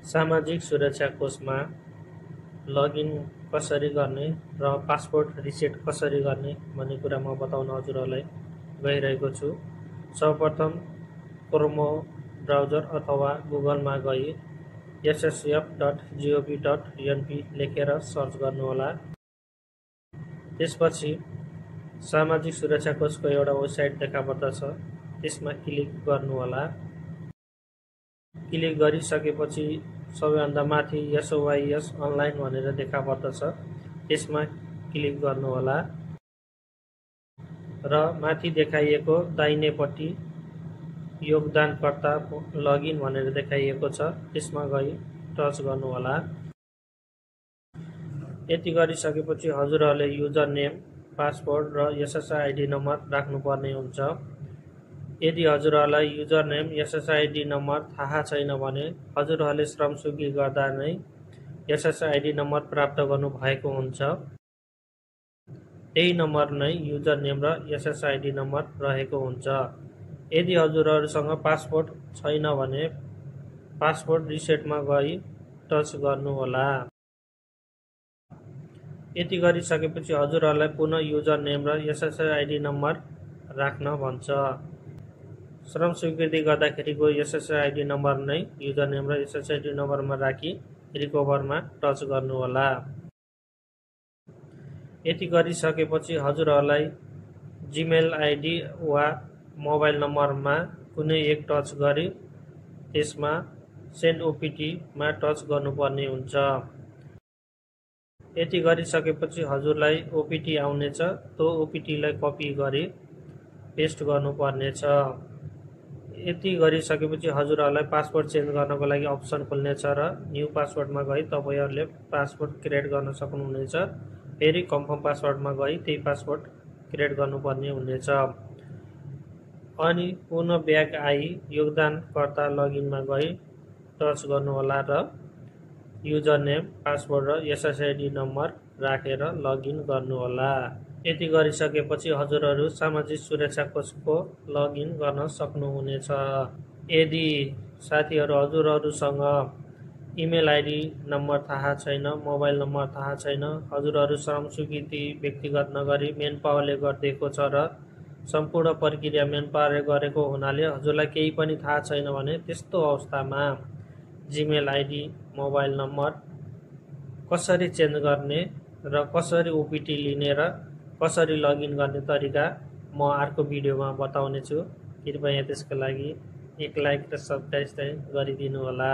सामाजिक सुरक्षा कोषमा लगइन कसरी गर्ने र पासपोर्ट रिसेट कसरी गर्ने भन्ने कुरा म बताउन हजुरहरूलाई गइरहेको छु। सर्वप्रथम क्रोम ब्राउजर अथवा गुगलमा गई ssf.gov.np लेखेर सर्च गर्नुहोला। त्यसपछि सामाजिक सुरक्षा कोषको एउटा वेबसाइट देखा पर्दछ, त्यसमा क्लिक गर्नुहोला। क्लिक गरिसकेपछि सबैभन्दा माथि SOYS अनलाइन भनेर देखा पर्दछ, त्यसमा क्लिक गर्नुहोला र माथि देखाइएको दाहिनेपट्टि योगदानकर्ता लगइन भनेर देखाइएको छ, त्यसमा गई टच गर्नुहोला। यति गरिसकेपछि हजुरहरूले युजर नेम, पासवर्ड र SSID नम्बर राख्नुपर्ने हुन्छ। यदि हजुरहरूलाई युजर नेम, SSID नम्बर थाहा छैन भने हजुरहरूले श्रमस्वीकृति गर्दा नै SSID नम्बर प्राप्त गर्नुभएको हुन्छ। यही नम्बर नै युजर नेम र SSID नम्बर रहेको हुन्छ। यदि हजुरहरूसँग पासपोर्ट छैन भने पासपोर्ट रिसेटमा गई टच गर्नुहोला। यति गरिसकेपछि हजुरहरूलाई पुनः युजर नेम र SSID नम्बर राख्न भन्छ। श्रम स्वीकृति गर्दाखेरिको SSID नम्बर नै युजर नेम र SSID नम्बरमा राखी रिकभरमा टच गर्नुहोला। यति गरिसकेपछि हजुरहरूलाई जीमेल आइडी वा मोबाइल नम्बरमा कुनै एक टच गरी त्यसमा सेन्ड OPT मा टच गर्नुपर्ने हुन्छ। यति गरिसकेपछि हजुरलाई OPT आउनेछ, त्यो OPT लाई कपी गरी पेस्ट गर्नुपर्नेछ। यति गरिसकेपछि हजुरहरूलाई पासपोर्ट चेन्ज गर्नको लागि अप्सन खुल्नेछ र न्यू पासवर्डमा गई तपाईहरूले पासपोर्ट क्रिएट गर्न सक्नुहुनेछ। फेरि कन्फर्म पासवर्डमा गई त्यही पासवर्ड क्रिएट गर्नुपर्ने हुनेछ। अनि पुनः ब्याक आई योगदानकर्ता लगइनमा गई टच गर्नुहोला र युजर नेम, पासवर्ड र SSID नम्बर राखेर लगइन गर्नुहोला। यति गरिसकेपछि हजुरहरू सामाजिक सुरक्षा कोषको लगइन गर्न सक्नुहुनेछ। यदि साथीहरू हजुरहरूसँग इमेल आइडी नम्बर थाहा छैन, मोबाइल नम्बर थाहा छैन, हजुरहरू श्रम स्वीकृति व्यक्तिगत नगरी मेन पावरले गरिदिएको छ र सम्पूर्ण प्रक्रिया मेन पावरले गरेको हुनाले हजुरलाई केही पनि थाहा छैन भने त्यस्तो अवस्थामा जीमेल आइडी, मोबाइल नम्बर कसरी चेन्ज गर्ने र कसरी OPT लिने र कसरी लगइन गर्ने तरिका म अर्को भिडियोमा बताउने छु। कृपया त्यसको लागि एक लाइक र सब्स्क्राइब गरिदिनु होला।